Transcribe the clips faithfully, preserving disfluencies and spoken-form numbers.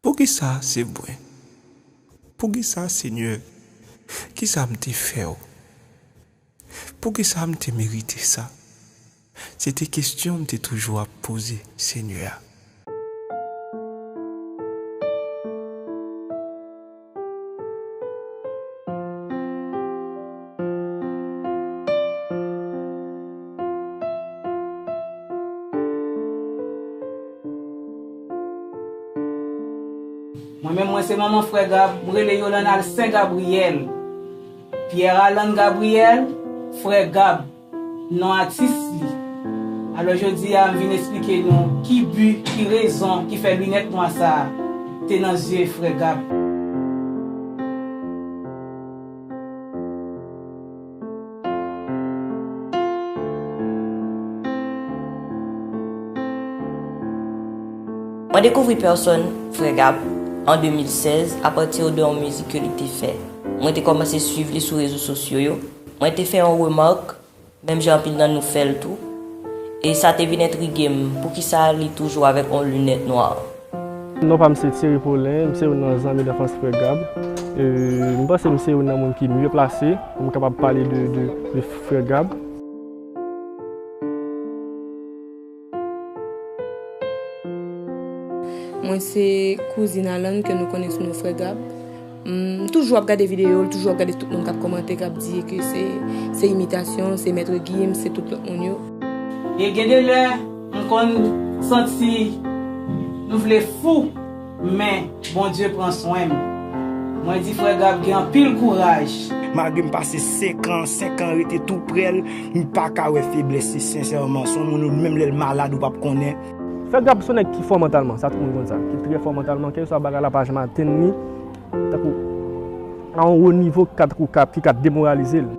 Poukisa se mwen? Poukisa, Senyè? Kisa m te fè w? Poukisa m te merite sa? Se te kesyon m te toujou ap poze Senyè a. Mwen menm, mwen se manman frè Gab, m rele Yolanda Sen Gabriyèl. Pierre Alan Gabriel, frè Gab, non atis li. Alò jodi a, m vin esplike nou ki bi, ki rezon ki fè linèt nwa sa a te nan zye frè Gab. Mwen dekouvri pèsòn frè Gab an de mil sèz apati de yon mizik ke li te fè. Mwen te kòmanse swiv li sou rezo sosyo yo. Mwen te fè yon remak, menm jan anpil nan nou fè l tou. E sa te vin entrige m, poukisa li toujou avèk yon linèt nwa? Non pa m se Thierry Paulin, m se youn nan zanmi danfans frè Gab. E, m panse m se youn nan moun ki mye plase pou m kapab pale de, de, de frè Gab. Mwen se kouzin Alan ke nou konnen sou non frè Gab. M toujou ap gade videyo l, toujou ap gade tout moun k ap kòmante, k ap di ke se se imitasyon, se Maître Gims, se tout lòt moun yo. E gen de lè, m konn santi m vle fou, men Bondye pran swen m. Mwen di frè Gab gen anpil kouraj. Malgre m pase senk an, senk an rete tou prè l, m pa ka wè feblès li sensèman. Se yon moun ou menm lè l malad ou p ap konnen. Frè Gab se yon nèg ki fò mantalman, sa tout moun konn sa, ki trè fò mantalman, kèlkeswa bagay la pa janm atenn li, tankou a yon wo nivo ki ka tankou ka, ki ka demoralize l.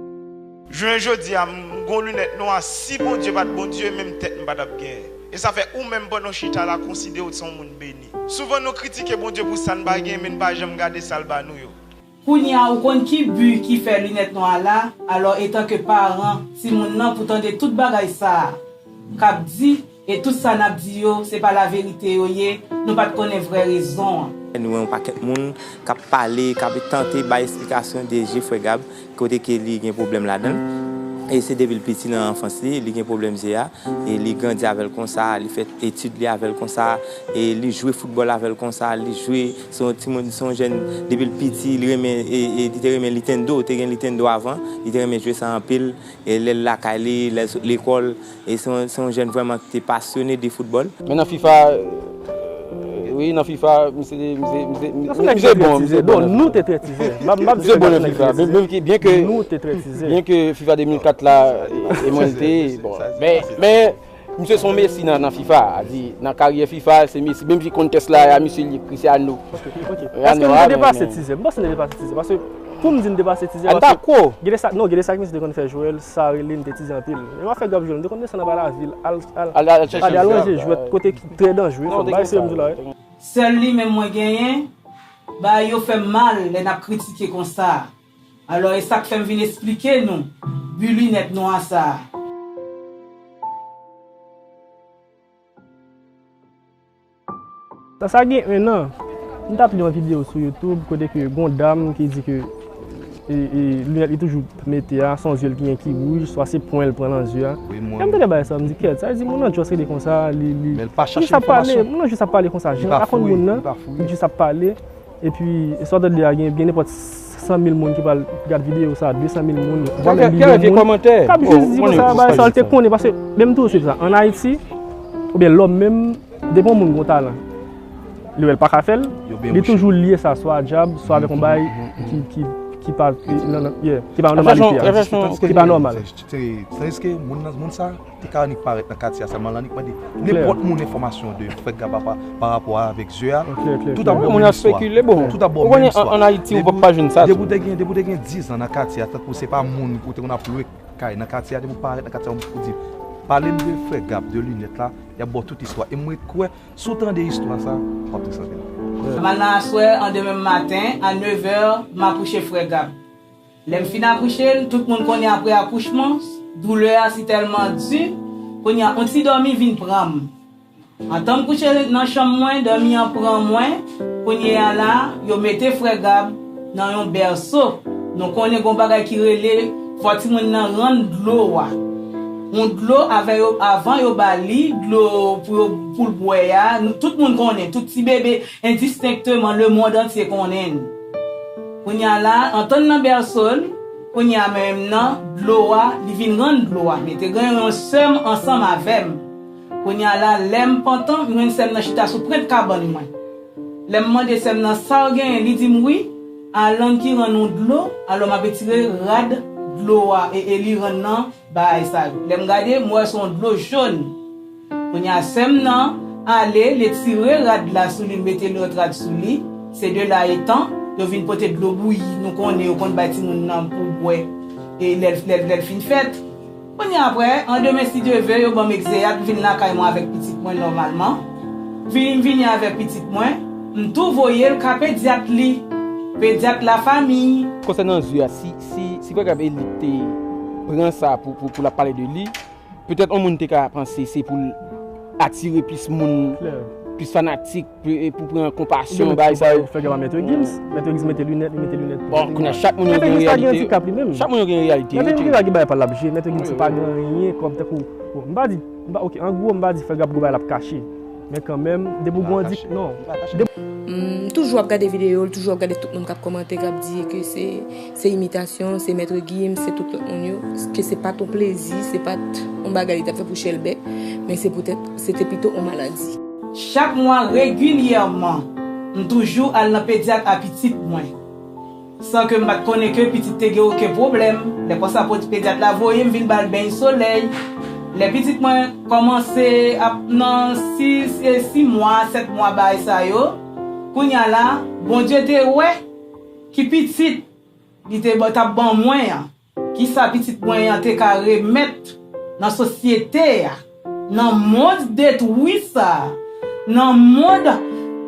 Jounen jodi a, m gon linèt nwa, si Bondye pa t Bondye, menm tèt m pa t ap genyen. E sa fè ou menm pandan w chita la, konsidere w se yon moun beni. Souvan nou kritike Bondye pou sa n pa genyen, men n pa janm gade sa l ba nou yo. Kounye a ou konn ki bi ki fè linèt nwa a la, alò etanke paran timoun nan pou tande tout bagay sa a k ap di e tout sa n ap di yo se pa laverite yo ye, nou pa t konnen vrè rezon an. Nou wè yon pakèt moun k ap pale, k ap tante bay esplikasyon de je frè Gab, kote ke li gen pwoblèm ladan l. E se depi l piti nan anfans li, li gen pwoblèm je a. E li grandi avè l konsa, li fè etid li avè l konsa, e li jwe foutbòl avè l konsa, li jwe, se yon timoun, se yon jèn depi l piti, li renmen, e, e, li te renmen Nintendo, te gen Nintendo avan, li te renmen jwe sa anpil, e lè l lakay li, lè l sot lekòl, e se yon, se yon jèn vrèman ki te pasyone de foutbòl. Men nan fifa, wi, nan fifa, misye, misye, misye, misye bon, misye bon. Nou te trè tizè. Misye bon nan fifa, byenke, byenke fifa de mil kat la, e mwen te, bon. Men, men, Misye se yon Messi nan, nan fifa, a di, nan karyè fifa, se Messi. Menm jan Contest la, a misye li Cristiano. Ok, ok. Èske nou te depase tizè? M panse nou te depase tizè. Paske pou m di n depase tizè, paske gen de sa, non, gen de sa ke misye te konn fè jwè l, sa rele n te tizè anpil. Men m ap fè Gab jwe l, m te konn desann anba lavil, al, al, al, al chèche al, al jwe jwèt kote ki trè danjere, fò m bay serye m di w la, wi. Sèl li menm mwen genyen, bagay yo fè m mal lè n ap kritike konsa. Alò e sa k fè m vin esplike nou bi linèt nwa sa a. Sa sa gen en an, m t ap li yon videyo sou YouTube kote ke gon dam ki di ke e, e, linèt li toujou mete a, se yon zye l ki gen ki wouj, swa se pwen l pran nan zye a. Lè m tande bagay sa, m di kèt, sa vle di moun nan just rete konsa, li, li, li jis ap pale, moun nan jis ap pale konsa, jan l pa konn moun nan, li jis ap pale. Epi sa w tande a gen, gen nenpòt san mil moun ki pral gad videyo sa, de san mil moun, vwa menm milyon moun k ap jis di konsa bagay sa l te konnen, paske menm tou se sa, ann Ayiti, oubyen lòm menm, depi yon moun gon talan, li wè l pa ka fè l, li toujou lye sa swa a dyab, swa avèk yon bagay ki, ki, ki pa, nan, nan, yeah, ki pa nan nòmalite a, ki pa nòmal. Tandiske moun nan, moun sa, Li ka annik parèt nan katye a sèlman, l annik mande nenpòt moun enfòmasyon de frè Gab pa, pa rapò avèk zye a. Tout ap ba w menm istwa. Tout ap ba w menm istwa. Depi w te gen, depi w te gen diz an nan katye a, tankou se pa moun ou te konn ap lwe kay nan katye a, depi w parèt nan katye a, ou di, pale m de frè Gab, de linèt la, y ap ba w tout istwa. E mwen kwè, si w tande istwa sa, w ap très anpil. M al nan aswè, an demen maten, a nevè, m akouche frè Gab. Lè m fin akouche l, tout moun konnen apre akouchman, doulè a si tèlman di, kounye a yon ti dòmi vin pran m. Antan m kouche nan chanm mwen, dòmi an pran mwen. Kounye a la, yo mete frè Gab nan yon bèso. Nou konnen gon bagay ki rele fò timoun nan rann dlo a. Yon dlo avè yo, avan yo ba li dlo pou yo, pou l bwè a, nou, tout moun konnen, tout ti bebe, endistenkteman, lemonn antye konnen n. Kounye a la, antan n nan bèso l, kounye a menm nan, dlo a, li vin rann dlo a. Men te gen yon sè m ansanm avè m. Kounye a la, lè m pantan, m jwenn sè m nan chita sou pwent kabann mwen. Lè m mande sè m nan sa w genyen, li di m wi, Alan ki rann ou dlo, alò m ap retire rad dlo a e, e li rann nan bagay sa yo. Lè m gade, m wè se yon dlo jòn. Kounye a sè m nan ale, li tire rad la sou li, mete lòt rad sou li. Se de la etan, yo vin pote dlo bouyi, nou konnen yo konn bay timoun nan pou bwè. E lè l, lè l, lè l fin fèt. Kounye a apre, an demen si Dye ve, yo ban m egzeyat, m vin lakay mwen avèk pitit mwen nòmalman. Vini m vini avèk pitit mwen, m tou voye l ka pedyat li, pedyat lafanmi. Konsènan zye a, si, si, si frè Gab Eli te pran sa pou, pou, pou l ap pale de li, petèt yon moun te ka panse se pou l atire plis moun, plis fanatik, pou, pou pran konpasyon, bagay sa yo. Fè Gab a Mèt Gims, Mèt Gims mete linèt, li mete linèt. Bon, kounye a chak moun yo gen reyalite yo. Chak moun yo gen reyalite yo. Mèt Gims pa gen ti kap li menm. Chak moun yo gen reyalite yo. Mèt Gims pa gen anyen kòb tankou, bon, m pa di, m pa, ok, an gwo, m pa di frè Gab gon bagay l ap kache. Men kanmenm, depi w grandi, non. M toujou ap gade videyo l, toujou ap gade tout moun k ap kòmante, k ap di ke se, se imitasyon, se Mèt Gims, se tout lòt moun yo, ke se pa t yon plezi, se pa t yon bagay li t ap fè pou chèlbè, men se poutèt se te pito yon maladi. Chak mwa, regilyèman, m toujou al nan pedyat a pitit mwen. San ke m pa t konnen ke pitit te gen okenn pwoblèm. Lè konsa, po-, pedyat la voye m vin ba l beny solèy. Lè pitit mwen kòmanse ap nan sis, e sis mwa, sèt mwa, bagay sa yo, kounye a la, Bondye te wè ki pitit li te ba-, t ap ban mwen an, kisa pitit mwen an te ka remèt nan sosyete a, nan mond detwi sa a, nan mond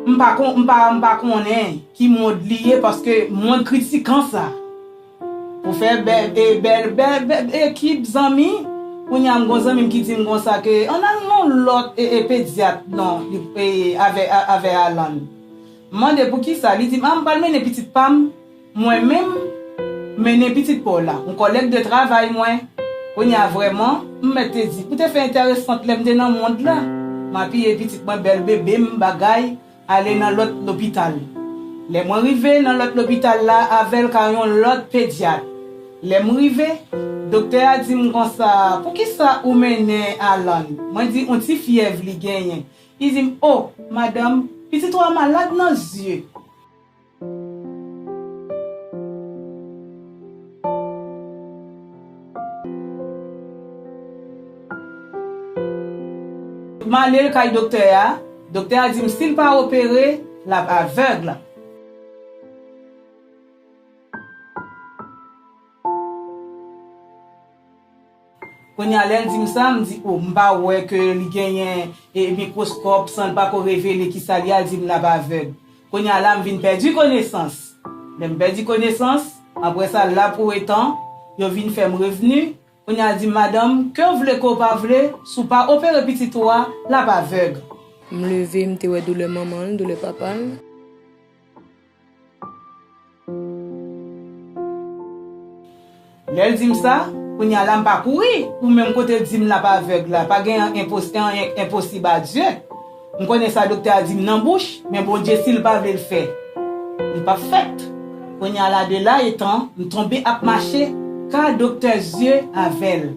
m pa kon-, m pa, m pa konnen ki mond li ye, paske mond kritikan sa. Pou fè bèl, e, bèl, bèl, bèl ekip zanmi, kounye a m gon zanmi m ki di m konsa ke ann al nan lòt, e, e, pedyat non, li, e, avè, a, avè Alan. M mande poukisa, li di m, a, m pral mennen pitit pa m, mwen menm, mennen pitit pa w la, yon kòlèg de travay mwen. Kounye a vrèman, m mèt te di, pou te fè enteresant lè m te nan mond la, m apiye pitit mwen, bèl bebe m, bagay, ale nan lòt lopital. Lè mwen rive nan lòt lopital la, avè l ka yon lòt pedyat. Lè m rive, doktè a di m konsa, poukisa ou mennen Alan? Mwen di, yon ti fyèv li genyen. Li di m, o, madanm, pitit ou a malad nan zye. M ale l kay doktè a, doktè a di m si l pa opere, l ap avèg. Kounye a, lè l di m sa, m di, o, m pa wè ke li genyen, e, mikwoskòp san l pako revele kisa l ye, a di m l ap avèg. Kounye a la, m vin pèdi konesans. Lè m pèdi konesans, apre sa, la pou etan, yo vin fè m revni. Kounye a, di m, madanm, ke w vle, ke w pa vle, si w pa opere pitit ou a, l ap avèg. M leve, m te wè doulè manman l, doulè papa l. Lè l di m sa, kounye a la m pa kouri pou menm kote l di m l ap avèg la. Pa gen anyen enpos-, anyen enposib a Dye. M konnen sa doktè a di m nan bouch, men Bondye, si l pa vle l fè, li p ap fèt. Kounye a la, de la etan, m tonbe ap mache ka doktè zye avè l.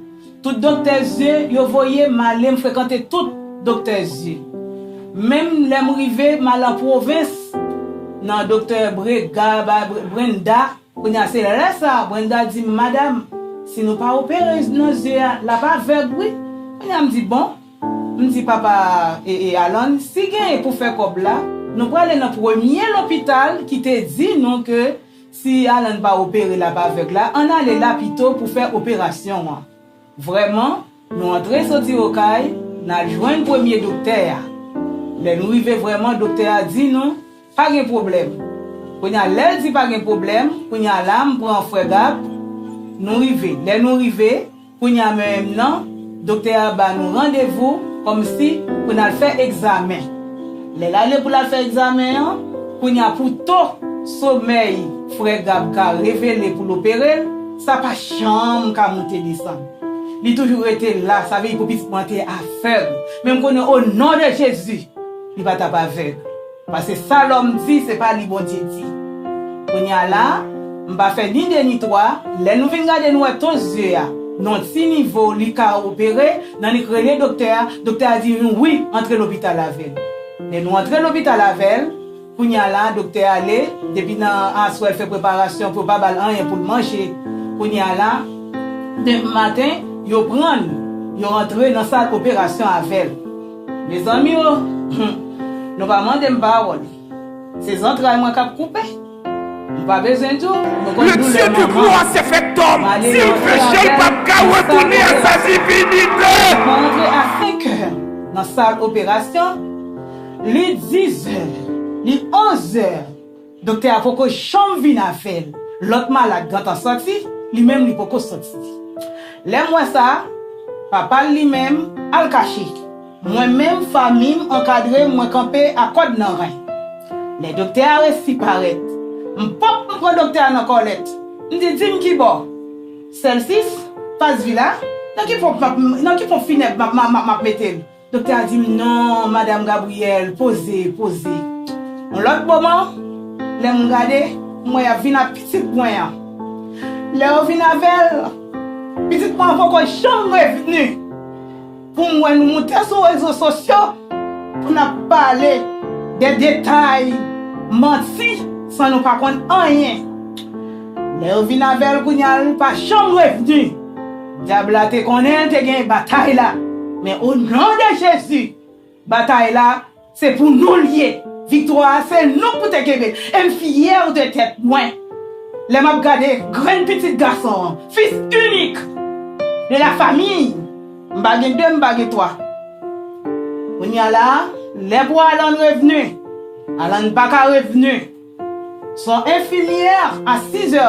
Tout doktè zye yo voye m ale, m frekante tout doktè zye. Menm lè m rive, m al an pwovens, nan doktè Brega, ba, Bre-, Brenda. Kounye a, se lè sa, Brenda di m, madanm, si nou pa opere nan zye a, l ap avèg, wi. Kounye a, m di, bon. M di, papa, e, e, Alan, si genyen pou fè kòb la, nou prale nan premye lopital ki te di nou ke si Alan pa opere, l ap avèg la, ann ale la pito pou fè operasyon an. Vrèman, nou antre soti Okay, n al jwenn premye doktè a. Lè nou rive vrèman, doktè a di nou, pa gen pwoblèm. Kounye a, lè l di pa gen pwoblèm, kounye a la, m pran frè Gab, nou rive. Lè nou rive, kounye a menm nan, doktè a ba nou randevou kòmsi pou n al fè egzamen. Lè l ale pou l al fè egzamen an, kounye a pou to somèy frè Gab ka revele pou l opere l, sa pa janm ka monte desann. Li toujou rete la, sa vle di pou pitit mwen te avèg. Men m konnen o non de Jezi, li pa t ap avèg. Paske sa lòm di, se pa li Bondye di. Kounye a la, m pa fè ni de ni twa, lè nou vin gade nou wè to zye a, nan ti nivo li ka opere, nan li k rele doktè a, doktè a di nou wi, antre lopital avè l. Lè nou antre lopital avè l, kounye a la, doktè ale, depi nan aswè l fè preparasyon pou yo pa ba l anyen pou l manje. Kounye a la, demen maten, yo pran l, yo antre nan sal operasyon avè l. Mezanmi o, nou pa mande m pawòl. Se zantray mwen k ap koupe. M pa bezwen di w, nou konn doulè manman. Le Dieu de gloire s'est fait homme. Silvestre p ap ka retounen a sa divinite. Mwen antre a senkè nan sal operasyon. Li dizè, li onzè. Doktè a poko janm vin avè l. Lòt malad gentan sòti, li menm li poko sòti. Lè m wè sa, papa l li menm al kache. Mwen menm, fanmi m ankadre m, mwen kanpe a kòd nan ren. Lè doktè a resi parèt, m pòp m pran doktè a nan kòlèt. M di, di m kibò? Sèl sis, Fas Vila, nan ki ponp m ap, nan ki ponp finèb m ap, m ap, m ap mete l? Doktè a di m, non, madanm Gabriyèl, poze, poze. Yon lòt moman, lè m gade, m wè y ap vin ak pitit mwen an. Lè yo vin avè l, pitit mwen an poko janm revni. Pou m wè nou moute sou rezo sosyo, pou n ap pale de detay manti san nou pa konn anyen. Lè yo vin avè l kounye a, l pa janm revni. Dyab la te konnen l te gen batay la. Men o non de Jezi, batay la, se pou nou l ye. Viktwa a, se nou k pou te kenbe l. E m fyè de tèt mwen. Lè m ap gade grenn pitit gason an, fils unique de la famille, m pa gen de, m pa gen twa. Kounye a la, lè pou Alan revni, Alan pa ka revni. Se yon enfimyè a sizè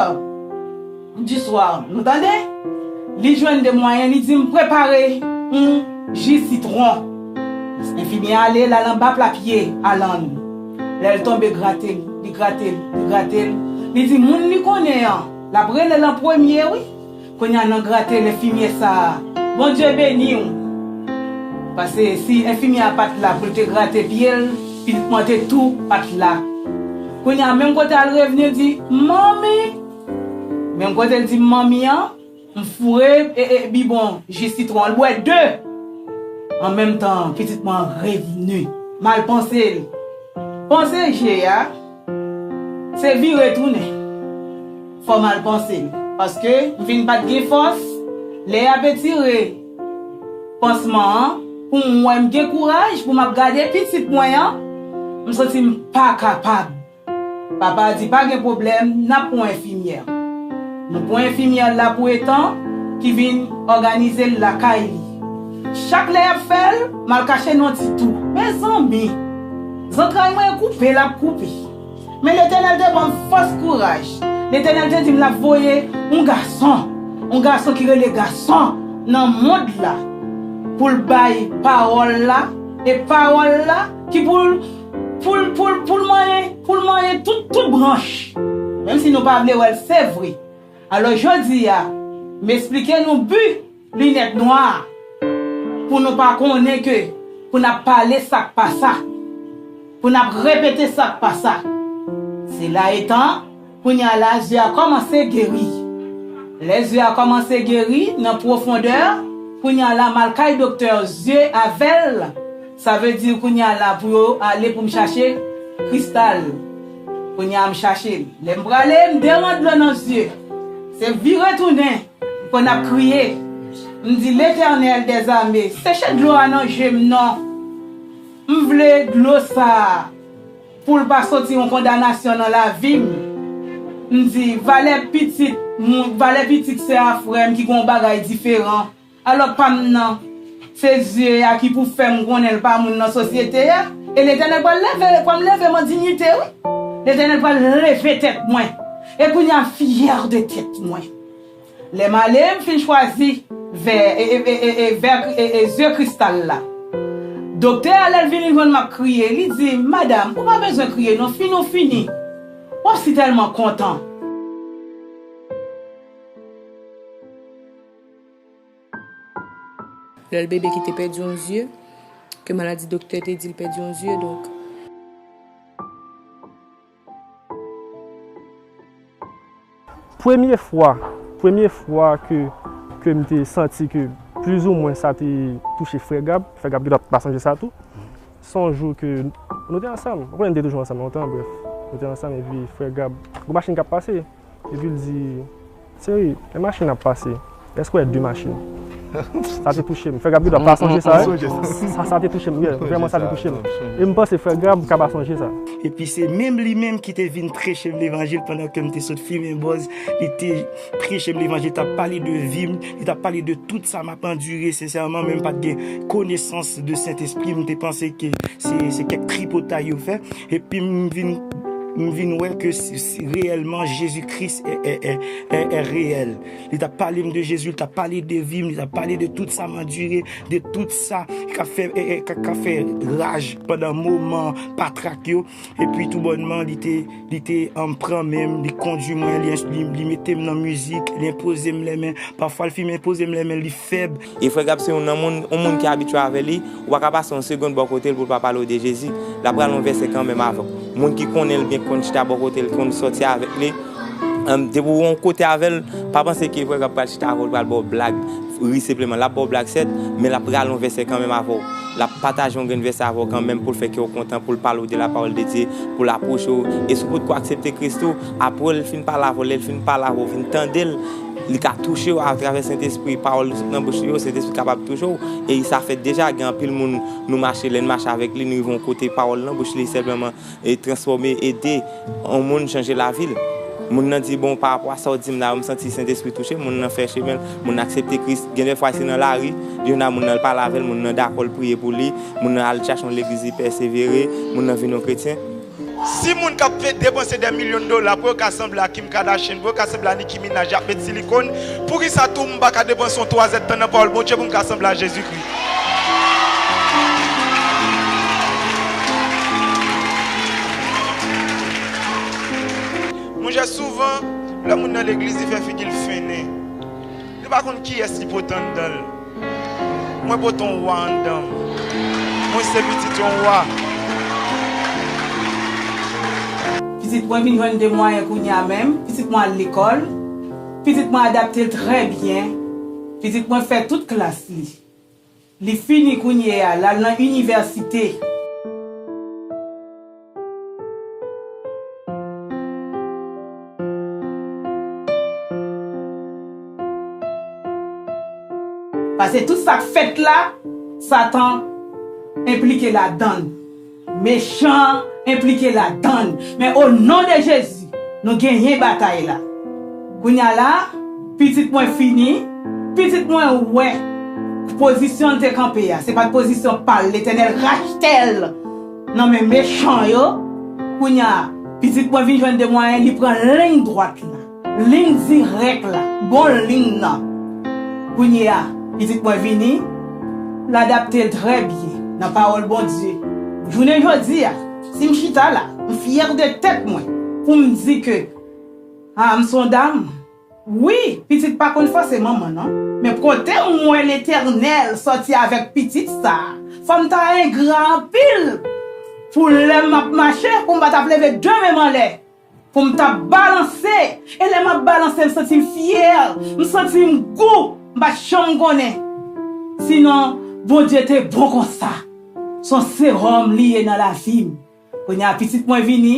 di swa, nou tande? Li jwenn de mwayen, li di m prepare yon ji sitwon. Enfimyè a ale, l al anba pla pye Alan. Lè l tonbe, grate l, li grate l, li grate l. Li di moun li konnen an, l ap rele l an premye, wi. Kounye a nan grate l enfimyè sa a, Bondye beni w. Paske si enfimyè a pa t la pou l te grate pye l, pitit mwen te tou pa t la. Kounye a menm kote a l revni, l di, manmi! Menm kote l di m manmi an, m foure e, e, bibon ji sitwon an, l bwè de. An menm tan, pitit mwen an revni. M al panse l. Panse je a, se vire tounen. Fò m al panse l. Paske m vin pa t gen fòs. Lè y ap etire pansman an, pou m wè m gen kouraj, pou m ap gade pitit mwen an, m santi m pa kapab. Papa a di, pa gen pwoblèm, n ap pran enfimyè. Nou pran enfimyè la pou etan ki vin òganize l lakay li. Chak lè y ap fè l, m al kache nan ti twou. Mezanmi, zantray mwen koupe, l ap koupe. Men Letènèl te ban m fòs kouraj. Letènèl te di m l ap voye yon gason, yon gason ki rele gason nan mond la, pou l bay pawòl la, e pawòl la ki pou l, pou l, pou l, pou l manyen, pou l manyen tout, tout branch. Menm si nou pa vle wè l, se vre. Alò, jodi a, m esplike nou bi linèt nwa a, pou nou pa konnen ke pou n ap pale sa k pa sa, pou n ap repete sa k pa sa. Sela etan, kounye a la, zye a kòmanse geri. Lè zye a kòmanse geri nan pwofondè, kounye a la, m al kay doktè zye avè l. Sa vle di kounye a la pou yo ale pou m chache kristal. Kounye a m chache l. Lè m prale, m deran dlo nan zye. Se vire tounen, m konn ap kriye. M di, Letènèl dèzame, seche dlo a nan je m non. M vle dlo sa a pou l pa soti yon kondanasyon nan lavi m. M di, valè pitit, m, valè pitit sè a frè m ki gen yon bagay diferan. Alò pa m nan, se zye a ki pou fè m konnen l pa moun nan sosyete a. E Letènèl pral leve, pral leve m an diyite, wi. Letènèl pral leve tèt mwen. E kounye a m fyè de tèt mwen. Lè m ale, m fin chwazi vè, e, e, e, e, e, vè, e, e, zye kristal la. Doktè a, lè l vin, li jwenn m ap kriye, li di m, "Madanm, ou pa bezwen kriye non, fini w fini. W ap si tèlman kontan." Lè l bebe ki te pèdi yon zye, ke maladi doktè te di l pèdi yon zye, donk. Premye fwa, premye fwa ke, ke m te santi ke plizoumwen sa te touche frè Gab, frè Gab genlè pa sonje sa tou. Se yon jou ke nou te ansanm, ou konnen nou te toujou ansanm lontan, brèf. Nou te ansanm epi frè Gab, gon machin k ap pase. Epi l di, "Cheri, lè machin ap pase, èske w wè de machin?" Sa te touche m. Frè Gab gendwa pa sonje sa, wi. Sa, sa te touche m, wi. Vrèman, sa te touche m. E m panse frè Gab ka pa sonje sa. Epi se menm li menm ki te vin preche m levanjil pandan ke m te sot fimen bòz. Li te preche m levanjil, li t ap pale de vi m, li t ap pale de tout sa m ap andire, sensèman, men m pa t gen konesans de Sentespri, m te panse ke se, se kèk tripotay yo fè. Epi m vin, m vin wè ke si, si reyèlman Jezi Kris è, è, è, è, è reyèl. Li t ap pale m de Jezi, li t ap pale de vi m, li t ap pale de tout sa m andire, de tout sa k ap fè, è, è, k ap, k ap fè raj pandan moman patrak yo. Epi toubònman, li te, li te, um, pran men m, li kondui mwen, li, li, li mete m nan mizik, li enpoze m lèmen. Pafwa, l fin enpoze m lèmen, li fèb. E frè Gab se youn nan moun, yon moun ki abitye avè li, ou pa ka pase yon segonn bò kote l pou l pa pale w de Jezi. L ap rale yon vèsè kanmenm avè w. Moun ki konnen l byen, ki konn chita bò kote l, ki konn sòti avèk li, um, depi w yon kote avè l, pa panse ke frè Gab pral chita avè w, l pral ba w blag, ri senpleman. L ap ba w blag sèt, men l ap rale yon vèsè kanmenm avè w. L ap pataje yon grenn vèsè avè w kanmenm pou l fè kè w kontan, pou l pale w de lapawòl de Dye, pou l apwoche w. E si w potko aksepte Kris tou, apre l fin pale avè w, lè l fin pale avè w, w fin tande l, li ka touche w atravè Sentespri, pawòl ki sot nan bouch li yo, Sentespri kapab touche w. E sa fèt deja, gen anpil moun nou mache, lè n mache avèk li, n rive yon kote, pawòl nan bouch li sèlman e transfòme, ede yon moun chanje lavi l. Moun nan di, "Bon, pa rapò a sa w di m la, m santi Sentespri touche m." Moun nan fè chemen l, moun nan aksepte Kris. Gen de fwa, se nan lari, li jwenn ak moun nan, l pale avè l, moun nan dakò, l priye pou li, moun nan al chache yon legliz, li pèsevere, moun nan vin yon kretyen. Si moun k ap fè depanse dè milyon dola pou yo ka sanble a Kim Kardashian, pou yo ka sanble a Nicki Minaj, y ap met silikòn, poukisa tou m pa ka depanse yon twazèdtan nan pawòl Bondye pou m ka sanble a Jezikri? Monchè, souvan, lè moun nan legliz, li fè figi l fennen. Li pa konn kiyès li pote anndan l. Mwen pote yon wa anndan m. Mwen se pitit yon wa. Pitit mwen vin jwenn de mwayen kounye a menm. Pitit mwen al lekòl. Pitit mwen adapte l trè byen. Pitit mwen fè tout klas li. Li fini kounye a, l al nan inivèsite. Paske tout sa k fèt la, Satan enplike ladan l. Mechan an enplike ladan l. Men o non de Jezi, nou genyen batay la. Kounye a la, pitit mwen fini, pitit mwen wè pozisyon l te kanpe a. Se pa t pozisyon pa l, Letènèl rachte l nan men mechan yo. Kounye a, pitit mwen vin jwenn de mwayen, li pran liy dwat la. Liy dirèk la, bon liy nan. Kounye a, pitit mwen vini, l adapte l trè byen nan pawòl Bondye. Jounen jodi a, si m chita la, m fyè de tèt mwen pou m di ke, a, m se yon dam. Wi, pitit pa konn fòse manman non. Men kote m wè Letènèl sòti avèk pitit sa a, fò m ta engra anpil pou lè m ap mache, pou m pa t ap leve de men m anlè. Pou m t ap balanse. E lè m ap balanse, m santi m fyè, m santi m gou, m pa t janm konnen. Sinon, Bondye te bon konsa. Se yon sewòm li ye nan lavi m. Kounye a, pitit mwen vini,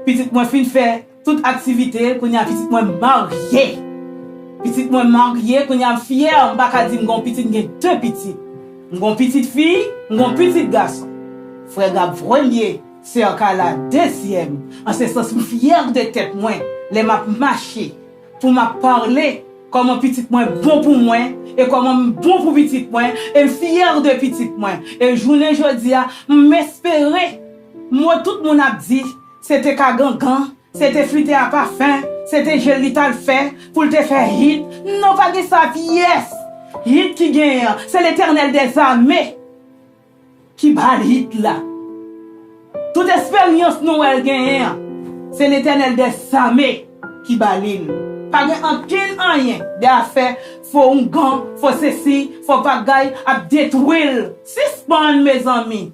pitit mwen fin fè tout aktivite, kounye a, pitit mwen marye. Pitit mwen marye, kounye a, m fyè, m pa ka di m gen yon pitit, m gen de pitit. M gen yon pitit fi, m gen yon pitit gason. Frè Gab premye. Sè Carla dezyèm. An se sans, m fyè de tèt mwen lè m ap mache, pou m ap pale, kòman pitit mwen bon pou mwen, e kòman m bon pou pitit mwen, e m fyè de pitit mwen. E jounen jodi a, m espere, mo tout moun ap di, se te ka gangan, se te flite a pafen, se te je l li t al fè, pou l te fè hit. Non, pa gen sa pyès. Hit ki genyen an, se Letènèl dèzame. ki ba l hit la. Tout esperyans nou wè l genyen an, se Letènèl dèzame ki ba li l. Pa gen ankenn anyen de afè fo oungan, fo sesi, fo bagay ap detwi l. Sispann, mezanmi.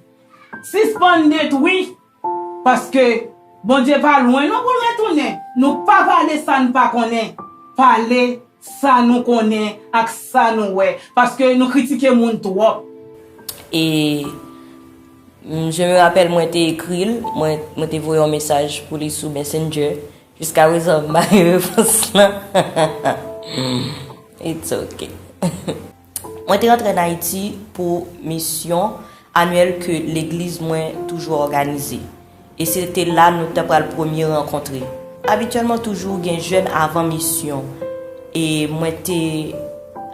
Sispann detwi. Paske Bondye pa lwen non pou l retounen. Nou pa pale sa n pa konnen. Pale sa nou konnen ak sa nou wè. Paske nou kritike moun twòp. E, mm, je me rappelle, mwen te ekri l, mwen, mwen te voye yon mesaj pou li sou Messenger. Jiskaprezan, m pa gen repons lan. It's ok. Mwen te rantre ann Ayiti pou misyon anyèl ke legliz mwen toujou òganize. E se te la nou ta pral premye rankontre. Abityèlman, toujou gen jèn avan misyon. E mwen te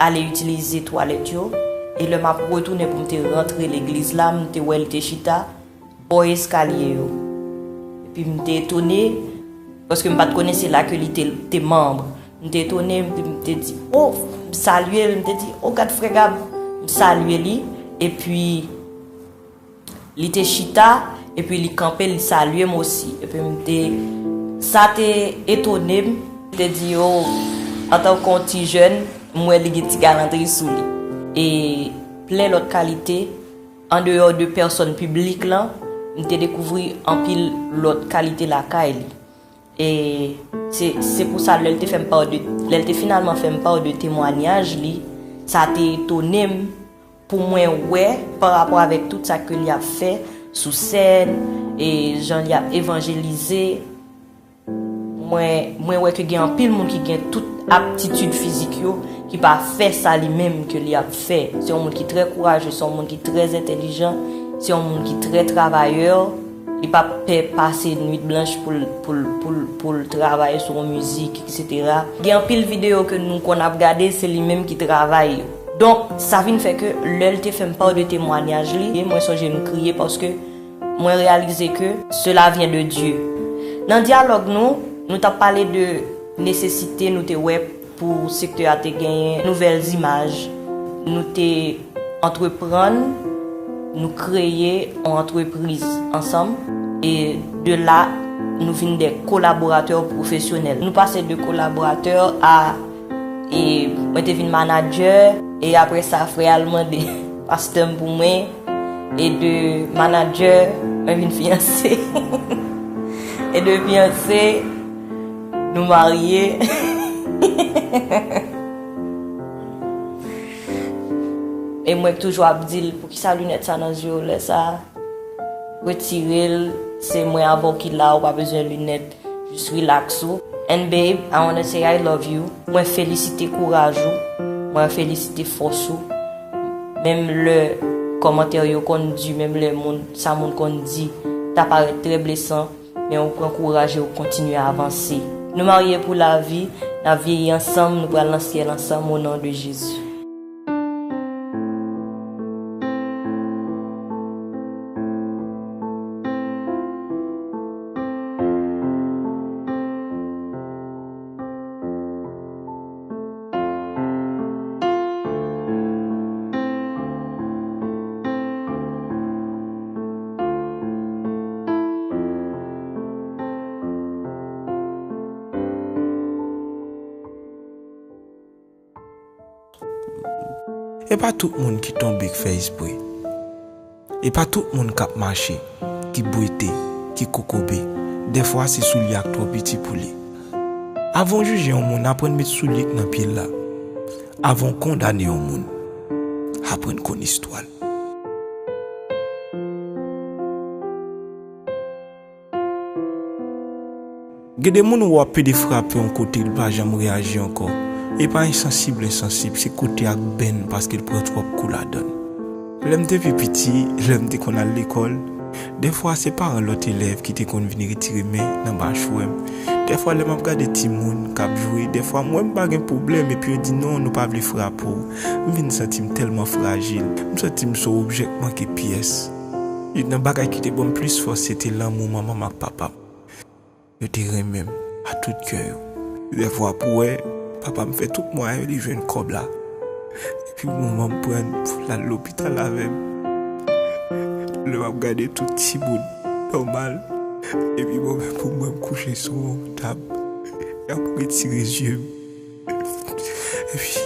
ale itilize twalèt yo. E lè m ap retounen pou m te rantre legliz la, m te wè li te chita bò eskalye yo. Epi m te etone, paske m pa t konnen se la ke li te, te manm. M te etone, m te, m te di, "O," m salye l, m te di, "O, gad frè Gab." M salye li, epi li te chita, epi li kanpe, li salye m osi. Epi m te, sa te etone m, m te di, "O, antanke yon ti jèn, m wè li gen ti galanterie sou li." E plen lòt kalite, andeyò de pèsòn piblik lan, m te dekouvri anpil lòt kalite lakay li. E se, se pou sa, lè l te fè m pa de, lè l te finalman fè m pa de temwanyaj li, sa te etone m pou mwen wè, pa rapò avèk tout sa ke li ap fè sou sèn, e jan li ap evanjelize. Mwen, mwen wè ke gen anpil moun ki gen tout aptitid fizik yo, ki pa fè sa li menm ke li ap fè. Se yon moun ki trè kouraje, se yon moun ki trè entèlijan, se yon moun ki trè travayè. Li pa pè pase nwit blanch pou l, pou l, pou l, pou l travay sou yon mizik, etsetera. Gen anpil videyo ke nou konn ap gade, se li menm ki travay yo. Donk, sa vin fè ke lè l te fè m pa de temwanyaj li, e mwen sonje m kriye paske mwen reyalize ke cela vient de Dieu. Nan dyalòg nou, nou t ap pale de nesesite nou te wè pou sektè a te genyen nouvèl zimaj. Nou te antreprann, nou kreye yon antrepriz ansanm, e de la, nou vin de kolaboratè pwofesyonèl. Nou pase de kolaboratè a, e mwen te vin manadjè, e apre sa, frè a al mande pastè m pou mwen, e de manadjè, mwen vin fiyanse. E de fiyanse, nou marye. E mwen k toujou ap di l, "Poukisa linèt sa nan zye w lè sa a? Retire l, se mwen avè w ki la, ou pa bezwen linèt. Jis relax ou." And babe, I wanna say I love you. Mwen felisite kouraj ou. Mwen felisite fòs ou. Menm lè kòmantè yo konn di, menm lè moun, sa moun konn di, ta parèt trè blesan, men ou pran kouraj e ou kontinye avanse. Nou marye pou lavi, n ap vyeyi ansanm, nou pral nan syèl ansanm, o non de Jezi. E pa tout moun ki tonbe k fè espre. E pa tout moun k ap mache, ki bwete, ki kokobe. Dèfwa se soulye a k twò piti pou li. Avan w jije yon moun, aprann met soulye k nan pye l la. Avan w kondane yon moun, aprann konn istwa l. Gen de moun ou ap pede frape yon kote, li pa janm reyaji ankò. E pa ensansib l ensansib, se kote ak benn paske l pran twòp kou ladan l. Lè m te pi piti, lè m te konn al lekòl, dèfwa se paran lòt elèv ki te konn vin retire men nan machwè m. Dèfwa lè m ap gade timoun k ap jwe, dèfwa m wè m pa gen pwoblèm epi yo di, "Non, nou pa vle frape w." M vin santi m tèlman frajil. M santi m se yon objè k manke pyès. Youn nan bagay ki te ban m plis fòs, se te lanmou manman m ak papa m. Yo te renmen m a tout kè yo. Dèfwa pou wè, papa m fè tout mwayen li jwenn kòb la. Epi manman m pran l pou l al lopital avè m. Lè m ap gade tout timoun nòmal, epi mwen menm pou mwen m kouche sou yon tab, y ap retire zye m. Epi,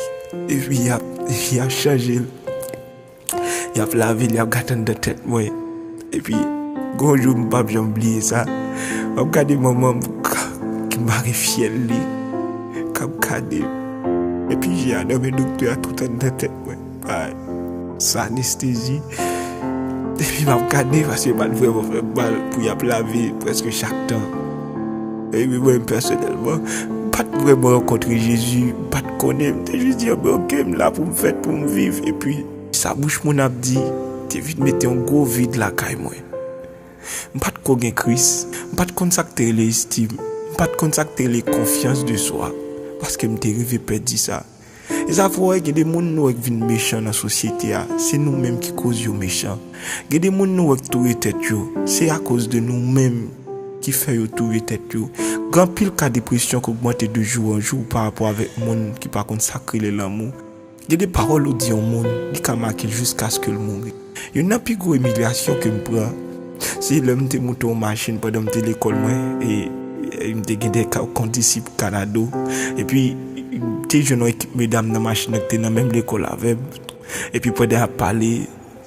epi y ap, y ap chanje l. Y ap lave l, y ap gade anndan tèt mwen. Epi, gon jou m p ap janm bliye sa. M ap gade manman m k-, ki mare fyèl li, k ap gade m. Epi, je a nan men doktè a tout anndan tèt mwen. Bay sa anestezi. Epi m ap gade, paske yo pa t vrèman fè m mal pou y ap lave prèske chak tan. Epi mwen menm pèsonèlman, m pa t vrèman rankontre Jezi, m pa t konnen, m te jis di, "Anben, oke, m la pou m fèt, pou m viv." Epi, sa bouch moun ap di, te vin mete yon gwo vid lakay mwen. M pa t ko gen Kris, m pa t konn sa k te rele estim, m pa t konn sa k te rele konfyans de swa, paske m te rive pèdi sa. E sa fè w wè, gen de moun nou wè k vin mechan nan sosyete a, se nou menm ki koz yo mechan. Gen de moun nou wè k touye tèt yo, se akoz de nou menm ki fè yo touye tèt yo. Gen anpil ka depresyon k ogmante de jou an jou pa rapò avèk moun ki pa konn sa k rele lanmou. Gen de pawòl ou di yon moun, li ka make l jiskaske l mouri. Youn nan pi gwo imilyasyon ke m pran, se lè m te moute yon machin pandan m te lekòl mwen, e, e m te gen de ka-, kondisip Kanado. Epi, m te jwenn yon ekip medam nan machin nan ki te nan menm lekòl avè m. Epi pandan y ap pale,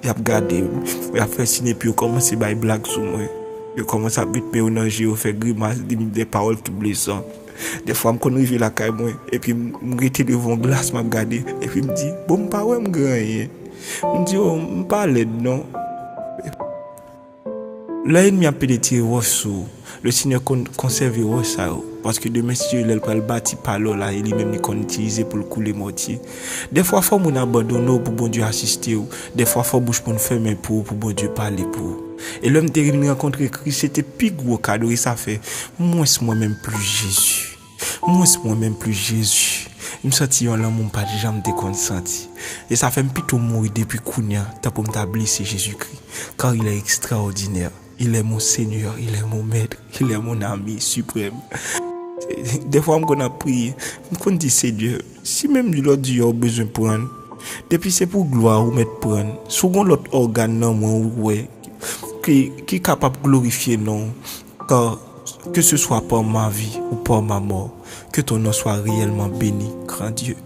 y ap gade m, y ap fè siy, epi yo kòmanse bay blag sou mwen. Yo kòmanse ap met men yo nan je yo, fè grimas, di m de pawòl ki blesan. Dèfwa m konn rive lakay mwen, epi m, m rete devan yon glas, m ap gade, epi m di, "Bon, m pa wè m gen anyen." M di, "O, m pa lèd non." Lè ènmi ap pede tire wòch sou ou, Lesenyè konn konsève wòch sa yo, paske demen, si Dye vle, l pral bati pale w la, e li menm li konn itilize pou l koule mòtye. Dèfwa fò moun abandone w pou Bondye asiste w, dèfwa fò bouch moun fèmen pou ou pou Bondye pale pou ou. E lè m te vin rankontre Kris, se te pi gwo kado, e sa fè mwens mwen menm plis Jezi. Mwens mwen menm plis Jezi. M santi yon lanmou m pa t janm te konn santi. E sa fè m pito mouri depi kounye a, tan pou m ta blese Jezikri. Car il est extraordinaire. Il est mon Seigneur, il est mon Maître, il est mon ami suprême. Dèfwa m konn ap priye, m konn di, "Senyè, si menm lòt di a ou bezwen pran, depi se pou glwa ou mèt pran, si w gon lòt ògàn nan mwen ou wè ki, ki kapab glorifye non w, car que ce soit par ma vie ou par ma mort, que ton nom soit réellement béni, grand Dieu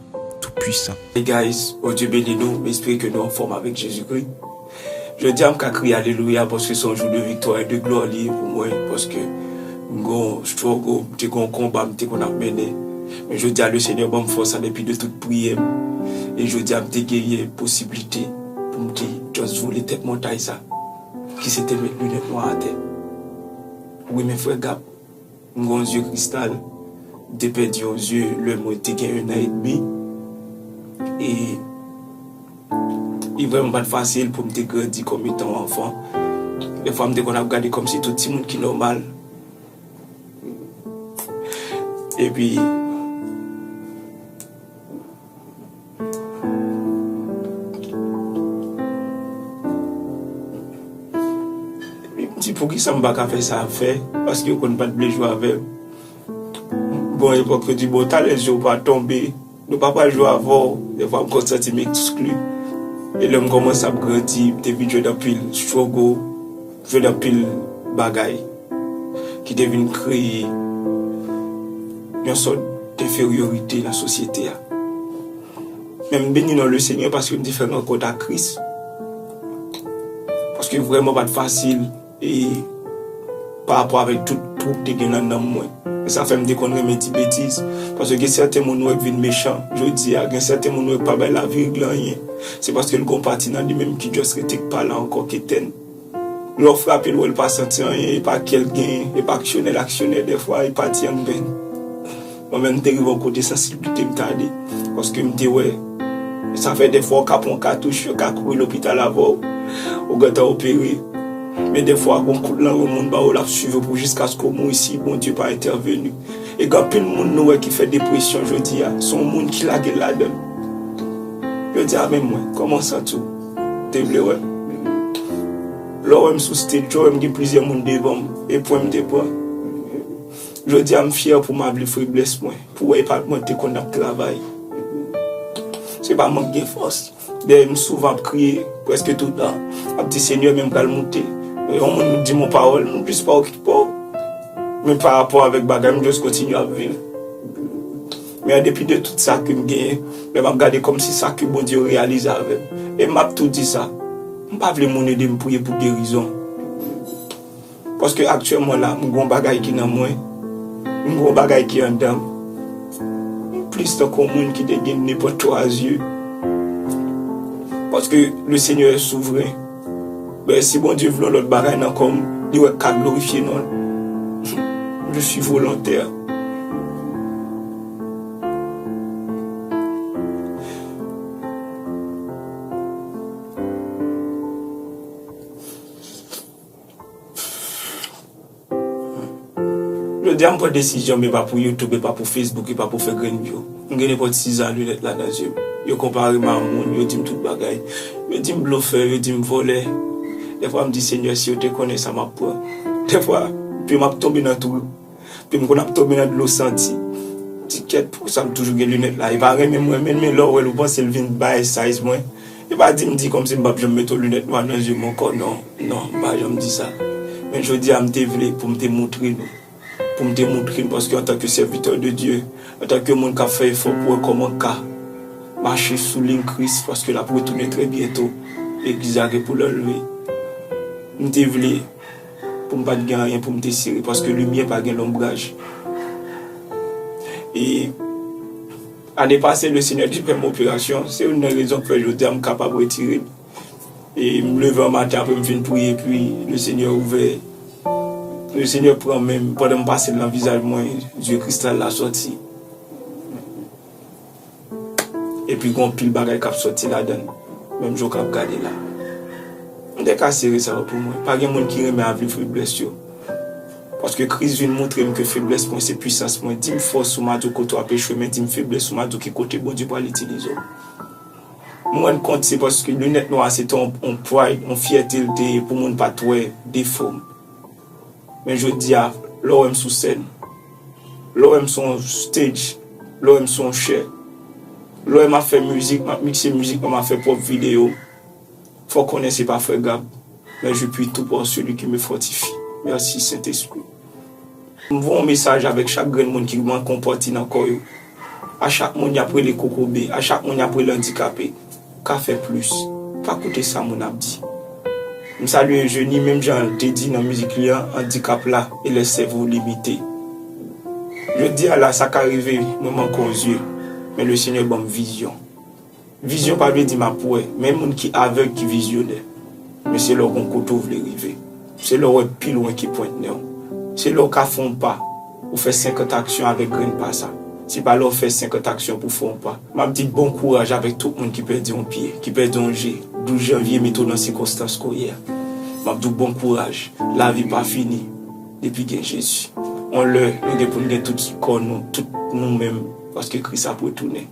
tout-puissant." Hey guys, Bondye beni nou, m espere ke nou anfòm avèk Jezikri. Jodi a m ka kriye alelouya paske se yon jou de viktwa e de glwa li ye pou mwen, paske m gon struggle, m te gon konba m te konn ap mennen. Men jodi a, Lesenyè ban m fòs sa depi de tout priyè m. E jodi a, m te genyen posiblite pou m te just vole tèt montay sa, ki se te met linèt nwa atè. Wi, men frè Gab, m gon zye kristal. M te pèdi yon zye lè mwen te gen en an edmi. E li vrèman pa t fasil pou m te grandi kòm etan yon anfan. Dèfwa, m te konn ap gade kòmsi tout timoun ki nòmal. Epi, epi m di, "Poukisa m pa ka fè sa ap fè?" Paske yo konn pa t vle jwe avè m. Bon, epòk yo di, "Bon, talè zye w pa tonbe, nou pa pral jwe avè w." Dèfwa, m konn santi m ekskli. E lè m kòmanse ap grandi, m te vin jwenn anpil struggle, jwenn anpil bagay ki te vin kreye yon sòt denferyorite nan sosyete a. Men m beni non Lesenyè paske m te fè rankont ak Kris. Paske vrèman pa t fasil e pa rapò avèk tout twou k te gen nan nanm mwen. E sa fè m te konn renmen di betiz. Paske gen sèten moun ou wè k vin mechan jodi a, gen sèten moun ou wè k pa bay lavi regle anyen. Se paske l gon pati nan li menm ki just rete k pa la ankò, ki etèn. Lè w frape l, w wè l pa santi anyen, e pa kè l genyen, e pa aksyonè l aksyonè dèfwa, e pati an grenn. Mwen menm, m te rive yon kote sansiblite m tande, paske m te wè, sa fè dèfwa w ka pran katouch, yo ka kouri lopital avè w, ou gentan opere. Men dèfwa, gon kout lanren moun ba w, l ap swiv ou pou jiskaske w mouri si Bondye pa entèveni. E gen anpil moun nou wè ki fè depresyon jodi a, se yon moun ki lage l ladan l. Jodi a menm mwen, kòman w santi w? Te vle wè m? Lè w wè m sou stage, w wè m gen plizyè moun devan m, e pwen m te pran. Jodi a m fyè pou m avle feblès mwen, pou wè e pa mwen te konn ap travay. Se pa mank gen fòs. Dèyè m souvan ap kriye, prèske toutan. M ap di, Senyè, men m pral moute. Yon moun di m yon pawòl, m plis pa okipe w. Men pa rapò avèk bagay, m just kontinye ap viv. Men an depi de tout sa ke m genyen, lè m ap gade kòmsi sa ke Bondye reyalize avè m. E m ap tou di sa, m pa vle moun ede m priye pou gerizon. Paske aktyèlman la, m gon bagay ki nan mwen, m gon bagay ki anndan m. M plis tankou yon moun ki te gen nenpòt twa zye. Paske le Seigneur est souverain. Ben, si Bondye vle yon lòt bagay nan kò m, li wè k ka glorifye non l. Je suis volontaire. Jodi a m pran desizyon, men pa pou YouTube, e pa pou Facebook, e pa pou fè grenn view. M gen nenpòt sizan linèt la nan zye m. Yo konpare m a yon moun, yo di m tout bagay. Yo di m blofè, yo di m vòlè. Dèfwa m di, Senyè, si yo te konnen sa m ap pran. Dèfwa, pye m ap tonbe nan twou. Pye m konn ap tonbe nan dlo santi. Ti kèt, poukisa m toujou gen linèt la? E pa renmen m renmen l, men lè w wè l, ou panse l vin bay size mwen. E pa di m di kòmsi m p ap janm mete yon linèt nwa nan zye m ankò, non. Non, m pa janm di sa. Men jodi a, m te vle pou m te moutre nou. Pou m te moutre nou, paske antanke sèvitè de Dye, antanke moun k ap fè efò pou wè kòman ka mache sou liy Kris, paske l ap retounen trè byento, legliz la gen pou l anlve. M te vle pou m pa t gen anyen pou m te sere, paske limyè pa gen lonbraj. E ane pase, le Senyè te fè m operasyon. Se youn nan rezon k fè jodi a m kapab retire l. E m leve an maten apre m fin priye, epi le Senyè ouvè. Le Senyè pran men m pandan m pase l nan vizaj mwen, zye kristal la sòti. Epi gon pil bagay k ap sòti ladan l, menm jan w k ap gade la. M te ka sere sa yo pou mwen. Pa gen moun ki renmen avle feblès yo. Paske Kris vin montre m ke feblès mwen se pwisans mwen. Di m fòs ou m a di w kote w ap echwe, men di m feblès ou m a di w ki kote Bondye pral itilize w. M rann kont se paske linèt nwa a se te yon, yon pride, yon fyète l te ye pou moun pa t wè defo m. Men jodi a, lè w wè m sou sèn, lè w wè m sou yon stage, lè w wè m sou yon chè, lè w wè m ap fè mizik, m ap mikse mizik mwen, m ap fè pwòp videyo m, fò w konnen se pa frè Gab, mais je puis tout par celui qui me fortifie. Merci, Saint-Esprit. M voye yon mesaj avèk chak grenn moun ki manke yon pati nan kò yo. A chak moun y ap rele kokobe, a chak moun y ap rele andikape, ka fè plis. Pa koute sa moun ap di. M salye Eugénie, menm jan l te di nan mizik li an, andikap la e lè sèvo limite. Jodi a la, sa ka rive, mwen manke yon zye, men le Senyè ban m vizyon. Vizyon pa vle di m ap wè, men moun ki avèg ki vizyonè. Men se lè w gon kote w vle rive. Se lè w wè pi lwen ki pwent nen w. Se lè w ka fè yon pa, ou fè senkant aksyon avèk grenn pa sa. Se pa lè w fè senkant aksyon pou w fè yon pa. M ap di bon kouraj avèk tout moun ki pèdi yon pye, ki pèdi yon je. Douz janvye mete w nan sikonstans ke w ye a. M ap di w bon kouraj. Lavi pa fini depi gen Jezi. On lè, nou gen pou n gen tout kò nou, tout nou menm, paske Kris ap retounen.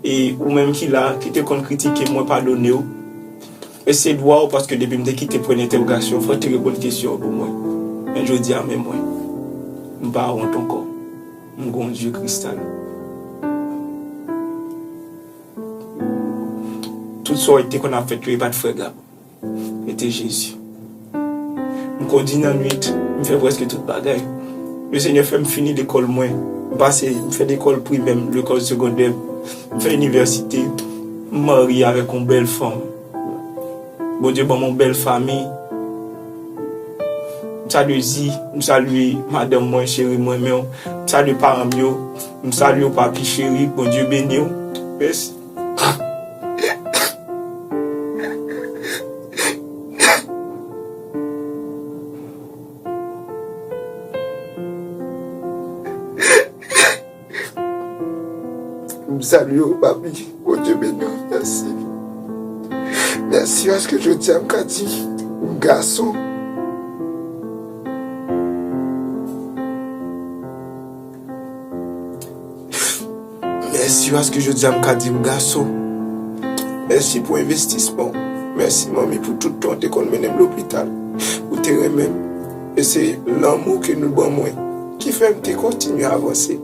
E ou menm ki la, ki te konn kritike mwen, padone w. E se dwa w, paske depi m te kite pwen entèwogasyon, fò w te reponn kesyon an pou mwen. Men jodi a, men mwen. M pa wont ankò. M gon zye kristal. Tout sa w te konn ap fèt yo, e pa t frè Gab. Mete Jezi. M kondi nan nwit, m fè prèske tout bagay. Le Senyè fè m fini lekòl mwen. M pase, m fè lekòl primè m, lekòl segondè m, m fè inivèsite, m marye avèk yon bèl fanm. Bondye ban m yon bèl fanmi. M salye Zi, m salye madanm mwen, cheri m, renmen w. M salye paran m yo. M salye w, papi cheri, Bondye beni w. Mèsi. M salye w, papi. Bondye beni w. Mèsi. Mèsi paske jodi a m ka di m gason. Mèsi paske jodi a m ka di m gason. Mèsi pou envestisman w. Mèsi, manmi, pou tout tan w te konn mennen m lopital. Ou te renmen m. E se lanmou ke nou ban mwen ki fè m te kontinye avanse.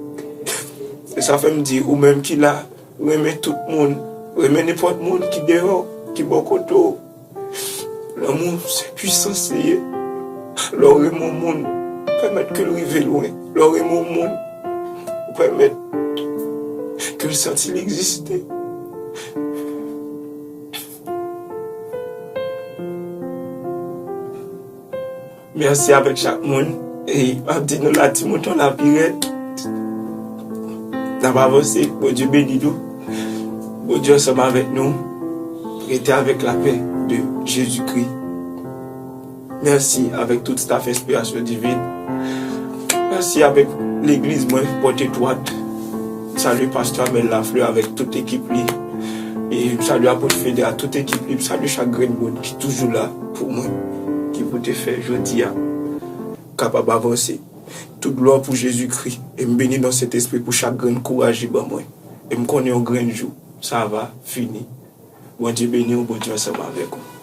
E sa fè m di, ou menm ki la, renmen tout moun, Renmen nenpòt moun ki deyò, ki bò kote w. Lanmou se pwisans li ye. Lè w renmen yon moun, pèmèt ke l rive lwen. Lè w renmen yon moun, ou pèmèt ke l santi l egziste. Mèsi avèk chak moun. E m ap di nou la, Timote, la pi rèd. N ap avanse. Bondye beni nou. Bondye ansanm avèk nou. Rete avèk lapè de Jezikri. Mèsi avèk tout staff Enspirasyon Divin. Mèsi avèk legliz mwen, Pòt Etwat. M salye pastè Amel Lafleur avèk tout ekip li. E m salye apot Fede a tout ekip li. M salye chak grenn moun ki toujou la pou mwen, ki pou te fè jodi a kapab avanse. Tout glwa pou Jezikri. E m beni non Sentespri pou chak grenn kouraj li ban mwen. E m konnen yon grenn jou, sa va fini. Bondye beni w, Bondye ansanm avèk ou.